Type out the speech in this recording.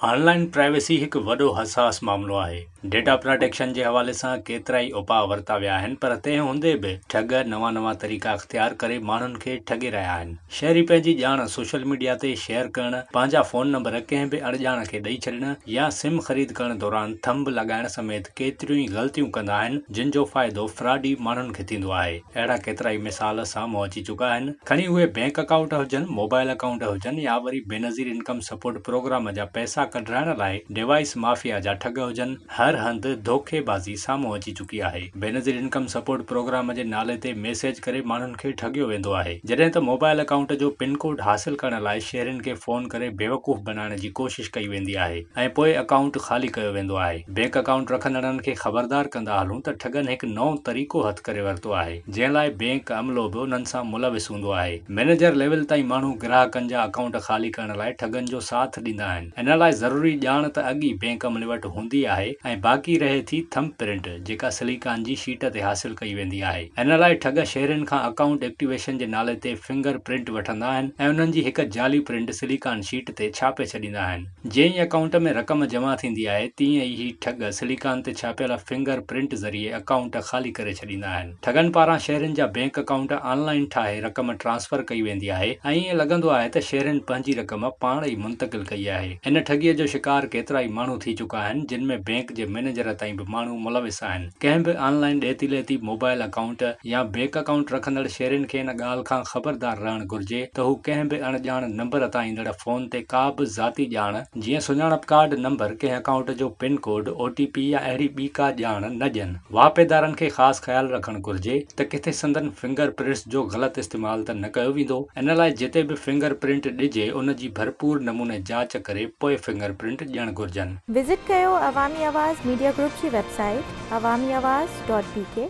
On line privacy هڪ وڏو حساس معاملو آهي. ڊيٽا پراٽيڪشن جي حوالي سان ڪيترائي اپاء ورتا ويا آهن پر تنهن هوندي به ٺڳ نوان نوان طريقا اختيار ڪري ماڻهن کي ٺڳي رهيا آهن. شهري پنهنجي ڄاڻ سوشل ميڊيا تي شيئر ڪرڻ، پنهنجا فون نمبر ڪنهن به اڻڄاڻ کي ڏئي ڇڏڻ يا سم خريد ڪرڻ دوران ٿنب لڳائڻ سميت ڪيتريون ئي غلطيون ڪندا آهن جن جو فائدو فراڊي ماڻهن کي ٿيندو آهي. اهڙا ڪيترائي مثال سامهون اچي چڪا آهن، کڻي اهي بئنڪ اڪائونٽ هجن، موبائل اڪائونٽ هجن يا وري بينظير انڪم سپورٽ پروگرام جا پئسا ڪڍرائڻ لاء ڊوائيس مافيا جا ٺڳ هجن، هر هنڌ ڌوکي بازي سامهون اچي چڪي آهي. بينظير انڪم سپورٽ پروگرام جي نالي تي ميسيج ڪري ماڻهن کي ٺڳيو ويندو آهي، جڏهن ته موبائل اڪائونٽ جو پن ڪوڊ حاصل ڪرڻ لاء شهرين کي فون ڪري بيوقوف بنائڻ جي ڪوشش ڪئي ويندي آهي ۽ پوء اڪائونٽ خالي ڪيو ويندو آهي. بئنڪ اڪائونٽ رکندڙن کي خبردار ڪندا هلون ته ٺڳن هڪ نئون طريقو هٿ ڪري ورتو آهي، جنهن لاء بئنڪ عملو به انهن سان ملوث هوندو آهي. مئنيجر ليول تائين ماڻهو گراهڪن جا اڪائونٽ خالي ڪرڻ لاء ٺڳن جو ساٿ ڏيندا آهن. ان لاء ضروري ڄاڻ ته اڳ ئي بئنڪ عملي وٽ هوندي آهي ۽ باقي رهي ٿي ٿمب پرنٽ، جيڪا سليڪان جي شيٽ تي حاصل ڪئي ويندي آهي. ان لاء ٺڳ شهرين کان اڪائونٽ ايڪٽيويشن جي نالي تي فنگر پرنٽ وٺندا آهن ۽ انهن جي هڪ جعلي پرنٽ سليڪان شيٽ تي ڇاپي ڇڏيندا آهن. جيئن ئي اڪائونٽ ۾ رقم جمع ٿيندي آهي تيئن ئي هي ٺڳ سليڪان تي ڇاپيل فنگر پرنٽ ذريعي اڪائونٽ خالي ڪري ڇڏيندا آهن. ٺڳن پاران شهرين جا بئنڪ اڪائونٽ آن لائين ٺاهي رقم ٽرانسفر ڪئي ويندي آهي ۽ ائين لڳندو آهي ته شهرين پنهنجي رقم پاڻ ئي منتقل ڪئي آهي. ان ٺڳيء جو شڪار ڪيترائي ماڻهو ٿي چڪا آهن جن ۾ بئنڪ جي مئنيجر تائين به ماڻهو ملوث آهن. ڪنهن به آن لائين ڏيتي ليتي موبائل اڪائونٽ يا بئنڪ اڪائونٽ رکندڙ شهرين کي ان ڳالهه کان خبردار رهڻ گهرجي ته هو ڪنهن به اڻڄاڻ نمبر تان ايندڙ فون تي ڪا به ذاتي ڄاڻ، جيئن سڃاڻپ ڪارڊ نمبر، ڪنهن اڪائونٽ جو pin code, O T P يا اهڙي ٻي ڪا ڄاڻ نه ڏين. واهپيدارن کي خاص خيال رکڻ گهرجي ته ڪٿي سندن فنگر پرنٽس جو غلط استعمال ته نه ڪيو ويندو، ان لاء جتي به فنگر پرنٽ ڏجي ان جي ڀرپور نموني جاچ ڪري پوء فنگر پرنٽ ڏيڻ گهرجن. وزٽ ڪيو عوامي آواز ميڊيا گروپ جي website Awami Awaz dot B K.